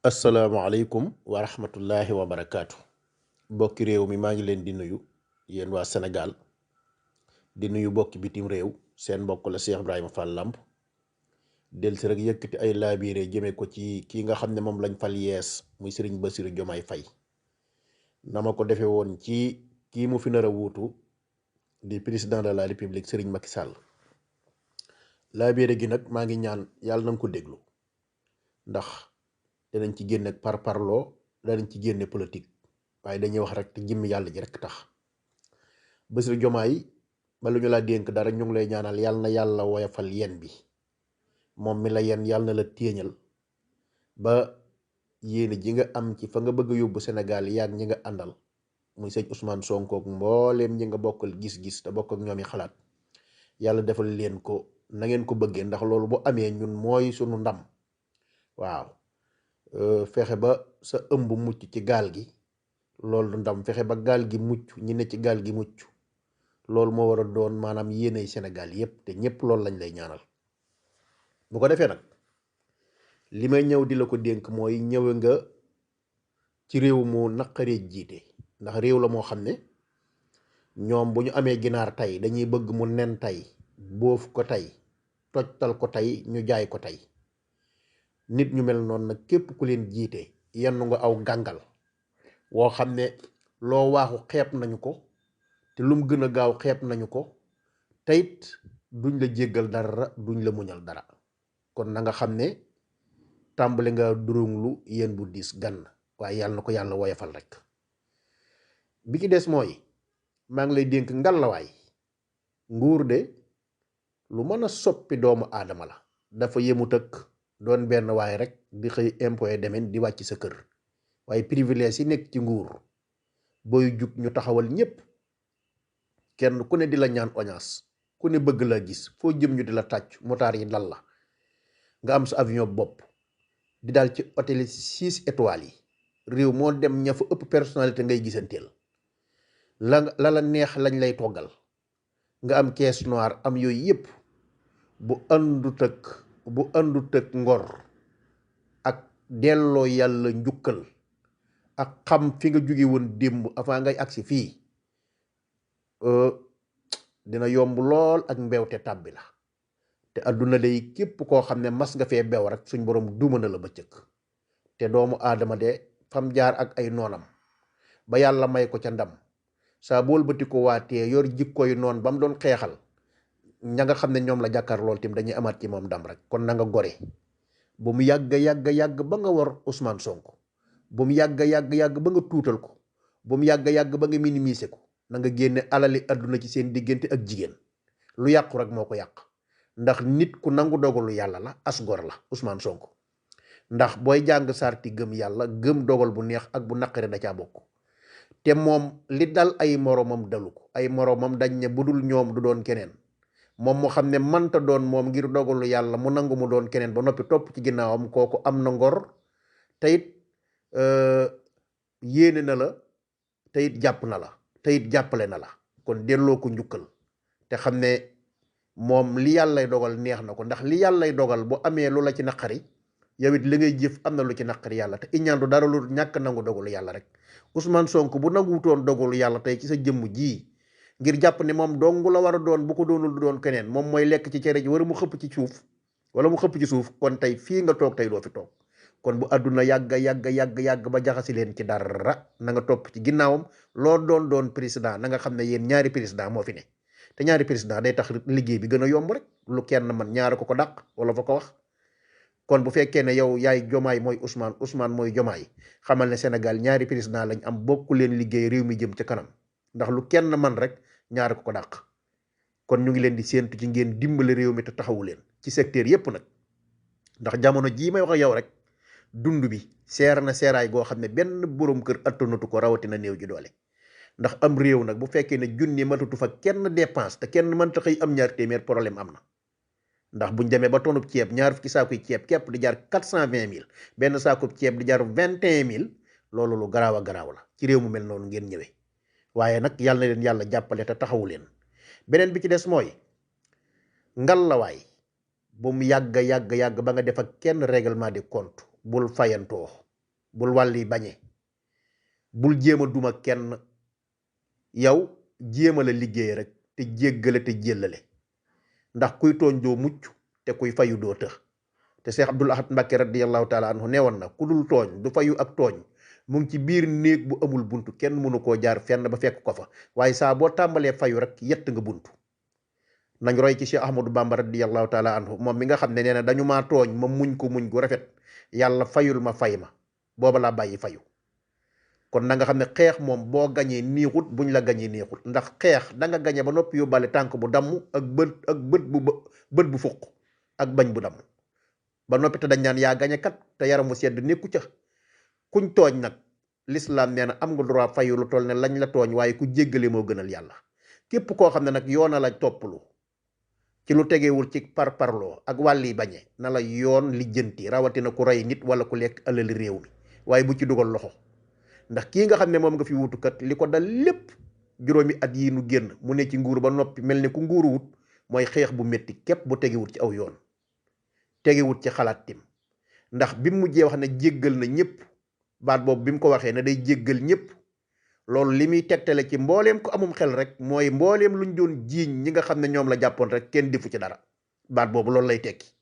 asalaamaaleykum wa rahmatullahi wa barakaatu. Bokki réew mi maa ngi leen di nuyu yéen waa Sénégal di nuyu bokki bitim réew seen mbokk la Cheikh Ibrahima Fall Lamp del si rek yëkkati ay laabiire jëme ko ci kii nga xam ne moom lañ fal yees muy Serigne Bassirou Diomaye Faye na ma ko defee woon ci kii mu fi nar a wuutu di président de la république Serigne Macky Sall. Laabiire gi nag maa ngi ñaan yàlla na nga ko déglu ndax danañ ci génne par parloo danañ ci génne politique waaye dañuy wax rek te jëmmi yàlla ji rek tax. Bassirou Diomaye ba lu ñu la dénk dara ñu ngi lay ñaanal yàlla na yàlla woyafal yen bi moom mi la yen yàlla na la téeñal ba yéene ji nga am ci fa nga bëgg a yóbbu Sénégal yaag ñi nga àndal muy sëñ Ousmane Sonko ak mbooleem ñi nga bokkal gis-gis te bokk ak ñoom i xalaat yàlla defal leen ko na ngeen ko bëggee ndax loolu bu amee ñun mooy sunu ndam. waaw fexe ba sa ëmb mucc ci gaal gi loolu ndam, fexe ba gaal gi mucc ñi ne ci gaal gi mucc loolu moo war a doon maanaam yéenay Sénégal yépp te ñépp loolu lañ lay ñaanal. bu ko defee nag li may ñëw di la ko dénk mooy ñëwe nga ci réew mu naqaree jiite ndax réew la moo xam ne ñoom bu ñu amee ginaar tey dañuy bëgg mu nen tey boof ko tey tojtal ko tey ñu jaay ko tey. nit ñu mel noonu nag képp ku leen jiite yenn nga aw gàngal woo xam ne loo waaxu xeeb nañu ko te lum gën a gaaw xeeb nañu ko teyit duñ la jéggal dara duñ la muñal dara. kon na nga xam ne tàmbali nga durunglu yéen bu diis gann waaye yàlla na ko yàlla woyofal rek. bi ci des mooy maa ngi lay dénk ngalawaay nguur de lu mën a soppi doomu aadama la dafa yemut ak doon benn waaye rek di xëy impôt demen di wàcc sa kër waaye privilège yi nekk ci nguur booy jug ñu taxawal ñépp kenn ku ne di la ñaan audience ku ne bëgg la gis foo jëm ñu di la tàcc motaar yi dal la nga am sa avion bopp di daal ci hôtel 6 étoiles yi réew moo dem ña fa ëpp personnalité ngay gisanteel la neex lañ lay toggal nga am caisse noire am yooyu yépp bu àndut ak ngor ak delloo yàlla njukkal ak xam fi nga jóge woon démb avant ngay agsi fii dina yomb lool ak mbewte tàbbi la te àdduna day képp koo xam ne mas nga fee bew rek suñ borom duma na la bëccëg te doomu aadama de fam jaar ak ay noonam ba yàlla may ko ca ndam saa bool bëti ko waatee yor jikkoy noon ba mu doon xeexal ña nga xam ne ñoom la jàkkaar lool tim dañuy amaat ci moom ndam rek. kon na nga gore ba mu yàgg ba nga war Ousmane Sonko ba mu yàgg ba nga tuutal ko ba mu yàgg ba nga minimiser ko na nga génne alali àdduna ci seen diggante ak jigéen lu yàqu rek moo ko yàq ndax nit ku nangu dogalu yàlla la as gor la Ousmane Sonko ndax booy jàng sarti gëm yàlla gëm dogal bu neex ak bu naqare da caa bokk te moom li dal ay moromam dalu ko ay moromam dañ ne bu dul ñoom du doon keneen moom moo xam ne manta doon moom ngir dogalu yàlla mu nangu mu doon keneen ba noppi topp ci ginnaawam kooku am na ngor teyit yéene na la teyit jàpp na la teyit jàppale na la kon delloo ko njukkal te xam ne moom li yàllay dogal neex na ko ndax li yàllay dogal bu amee lu la ci naqari yow it li ngay jëf am na lu ci naqari yàlla te iñaan du dara lu ñàkk nangu dogalu yàlla rek. Ousmane Sonko bu nanguwutoon dogalu yàlla tey ci sa jëmm ji ngir jàpp ne moom dong la war a doon bu ko doonul du doon keneen moom mooy lekk ci cere ji wala mu xëpp ci suuf wala mu xëpp ci suuf kon tey fii nga toog tey doo fi toog. kon bu àdduna yàgg ba jaxasi leen ci dara na nga topp ci ginnaawam loo doon président na nga xam ne yéen ñaari président moo fi ne te ñaari président day tax liggéey bi gën a yomb rek lu kenn man ñaari ko dàq wala fa ko wax. kon bu fekkee ne yow yaay Jomaay mooy Ousmane mooy Jomaay xamal ne Sénégal ñaari président lañ am bokku leen liggéey réew mi jëm ca kanam ndax lu kenn man rek ñaari ko dàq. kon ñu ngi leen di séentu ci ngeen dimbali réew mi te taxawu leen ci secteur yépp nag ndax jamono jii may wax ak yow rek dund bi seer na seeraay goo xam ne benn boroom kër attanatu ko rawatina néew ji doole. ndax am réew nag bu fekkee ne junni matatu fa kenn dépense te kenn mënta xëy am ñaar téeméer problème am na. ndax buñ demee ba tonub ceeb ñaar fukki saakuy ceeb képp di jar 420 000 benn saakub ceeb di jar 21 000 loolu lu garaaw a garaaw la ci réew mu mel noonu ngeen ñëwee. waaye nag yàlla na leen yàlla jàppale te taxawu leen. beneen bi ci des mooy ngalawaay bu mu yàgg ba nga def ak kenn règlement de compte bul fayantoo bul wàlli bañe, bul jéem a duma kenn, yow jéema la liggéey rek te jéggale te jéllale, ndax kuy tooñ doo mucc te kuy fayu doo të. te Cheikh Abdoul Ahad Mbacké radiyallahu taala anhu newoon na ku dul tooñ du fayu ak tooñ mu ngi ci biir néeg bu amul buntu, kenn mënu koo jaar fenn ba fekk ko fa, waaye saa boo tàmbalee fayu rek yett nga buntu. nañ roy ci Cheikh Ahmadou Bamba radiyallahu taala anhu moom mi nga xam ne nee na dañu maa tooñ ma muñ ko muñ gu rafet, yàlla fayul ma fay ma, booba laa bàyyi fayu. kon na nga xam ne xeex moom boo gañee niixut, buñ la gañee niixut, ndax xeex da nga gañe ba noppi yóbbaale tànk bu damm ak bët bu fuq ak bañ bu damm ba noppi te dañ naan yaa gañe kat te yaram mu sedd nekku ca. kuñ tooñ nag lislaam nee na am nga droit fayu lu toll ne lañ la tooñ, waaye ku jéggale moo gënal yàlla. képp koo xam ne nag yoona la topplu ci lu tegewul ci parparloo ak wàlli bañe, na la yoon lijjanti, rawatina ku rey nit wala ku lekk alali réew mi, waaye bu ci dugal loxo. ndax kii nga xam ne moom nga fi wutukat li ko dal lépp juróomi at yi nu génn mu ne ci nguur ba noppi mel ni ku nguuru wut, mooy xeex bu métti képp bu tegewut ci aw yoon, tegewut ci xalaat tim. ndax bi mu mujjee wax ne jéggal na ñëpp, baat boobu bi mu ko waxee ne day jéggal ñëpp, loolu li muy tegtale ci mbooleem ko amum xel rek mooy mbooleem luñ doon jiiñ ñi nga xam ne ñoom la jàppoon rek kenn defu ci dara. baat boobu loolu lay tekki.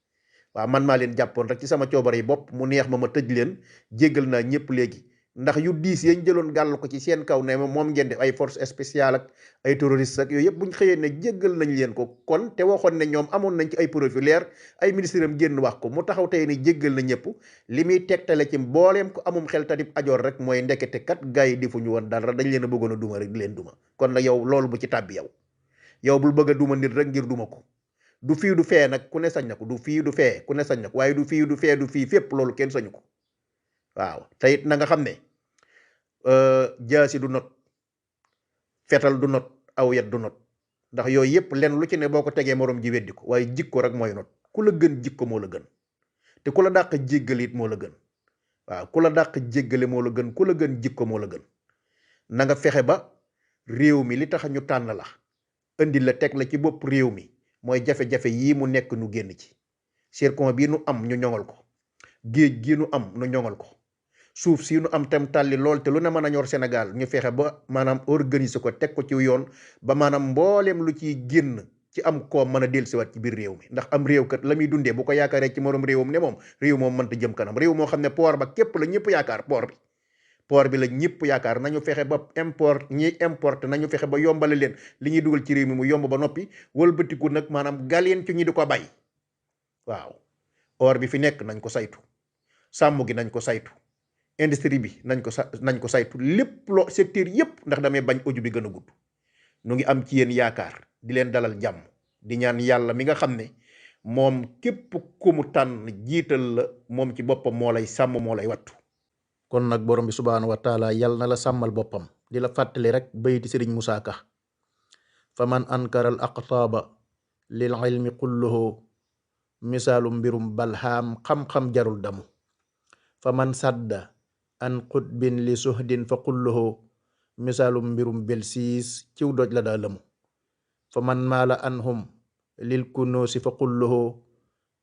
waaw man maa leen jàppoon rek ci sama coobare yi bopp mu neex ma tëj leen, jéggal naa ñëpp léegi. ndax yu diis yañ jëloon gàll ko ci seen kaw ne moom ngeen def ay force spéciale ak ay terroriste ak yooyu yëpp buñ xëyee ne jéggal nañ leen ko kon, te waxoon ne ñoom amoon nañ ci ay preuve leer, ay ministre am génn wax ko, mu taxaw tey ne jéggal na ñëpp, li muy tegtale ci mbooleem ko amum xel tadib ajoor rek mooy ndekete kat gars yi defuñu woon dara, dañ leen a bëggoon a duma rek di leen duma. kon nag yow loolu bu ci tàbbi, yow bul bëgg a duma nit rek ngir duma ko. du fii du fee nag ku ne sañ na ko, du fii du fee ku ne sañ na ko, waaye du fii du fee du fii fépp loolu kenn sañu ko. waaw te it na nga xam ne jaasi du not, fetal du not, aw yet du not, ndax yooyu yëpp len lu ci ne boo ko tegee morom ji weddi ko, waaye jikko rek mooy not. ku la gën jikko moo la gën, te ku la dàq jéggale it moo la gën. waaw ku la dàq jéggale moo la gën, ku la gën jikko moo la gën. na nga fexe ba réew mi li tax ñu tànn la indi la teg la ci bopp réew mi mooy jafe-jafe yii mu nekk nu génn ci. zircon bii nu am ñu ñoŋal ko, géej gii nu am nu ñoŋal ko, suuf si nu am tam tàlli lool te lu ne mën a ñor Sénégal ñu fexe ba maanaam organiser ko, teg ko ci yoon ba maanaam mbooleem lu ciy génn ci am koom mën a dellusiwaat ci biir réew mi. ndax am réew kat la muy dundee bu ko yaakaaree ci morom réewam ne moom réew moom mënta jëm kanam. réew moo xam ne port ba képp la ñëpp yaakaar, port bi la ñëpp yaakaar, nañu fexe ba ñiy importe nañu fexe ba yombale leen li ñuy dugal ci réew mi mu yomb ba noppi wëlbatiku nag maanaam galeen ci ñi di ko bay. waaw or bi fi nekk nañ ko saytu, sàmm gi nañ ko saytu, industrie bi nañ ko saytu, lépp loo secteur yëpp, ndax damay bañ audio bi gën a gudd. nu ngi am ci yéen yaakaar, di leen dalal jàmm, di ñaan yàlla mi nga xam ne moom képp ku mu tànn jiital la moom ci boppam moo lay sàmm, moo lay wattu. kon nag borom bi subhaanahu wa taala yal na la sàmmal boppam. di la fàttali rek bayti Sëriñ Musaa Ka: fa man ankara al aqtaaba lil ilmi kulluhu misaalu mbirum balhaam, xam-xam jarul damu. fa man sadda an qutbin li suhdin fa kulluhu misaalu mbirum belsiis, ciw doj la daa lëmu. fa man maala anhum lil kunuusi fa kulluhu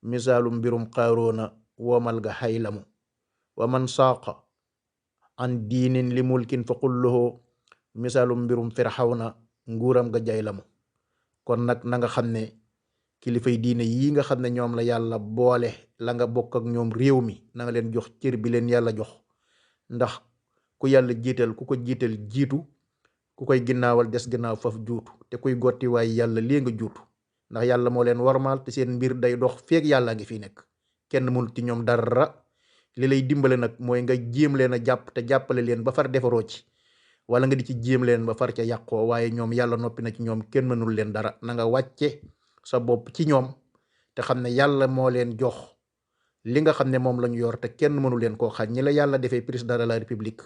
misaalu mbirum qaaroona, woomal ga xaylamu. wa man saaqa an diinin li mulkin fa kulluhu misaalu mbirum firxawna, nguuram ga jaylamu. kon nag na nga xam ne kilifay diine yii nga xam ne ñoom la yàlla boole, la nga bokk ak ñoom réew mi, na nga leen jox cër bi leen yàlla jox. ndax ku yàlla jiital ku ko jiital jiitu, ku koy ginnaawal des ginnaaw faf juutu, te kuy gotti waaye yàlla lii nga juutu. ndax yàlla moo leen warmaal te seen mbir day dox feek yàlla ngi fi nekk, kenn mënut ci ñoom dara. li lay dimbale nag mooy nga jéem leen a jàpp te jàppale leen ba far defaroo ci, wala nga di ci jéem leen ba far ca yàqoo, waaye ñoom yàlla noppi na ci ñoom, kenn mënul leen dara. na nga wàcce sa bopp ci ñoom te xam ne yàlla moo leen jox li nga xam ne moom la ñu yor, te kenn mënu leen koo xañ. ñi la yàlla defee président de la république,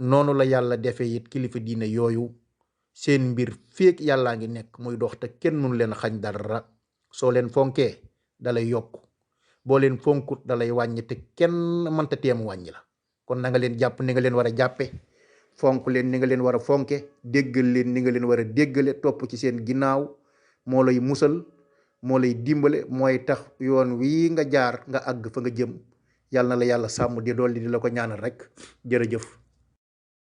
noonu la yàlla defee it kilifa diine yooyu, seen mbir feek yàllaa ngi nekk muy dox te kenn mënu leen xañ dara. soo leen fonkee dalay yokk, boo leen fonkut dalay wàññi, te kenn mënta teemu wàññi la. kon na nga leen jàpp ni nga leen war a jàppe, fonk leen ni nga leen war a fonke, déggal leen ni nga leen war a déggale, topp ci seen ginnaaw. moo lay musal, moo lay dimbale, mooy tax yoon wii nga jaar nga àgg fa nga jëm yàlla na la yàlla sàmm di dolli di la ko ñaanal rek jërëjëf.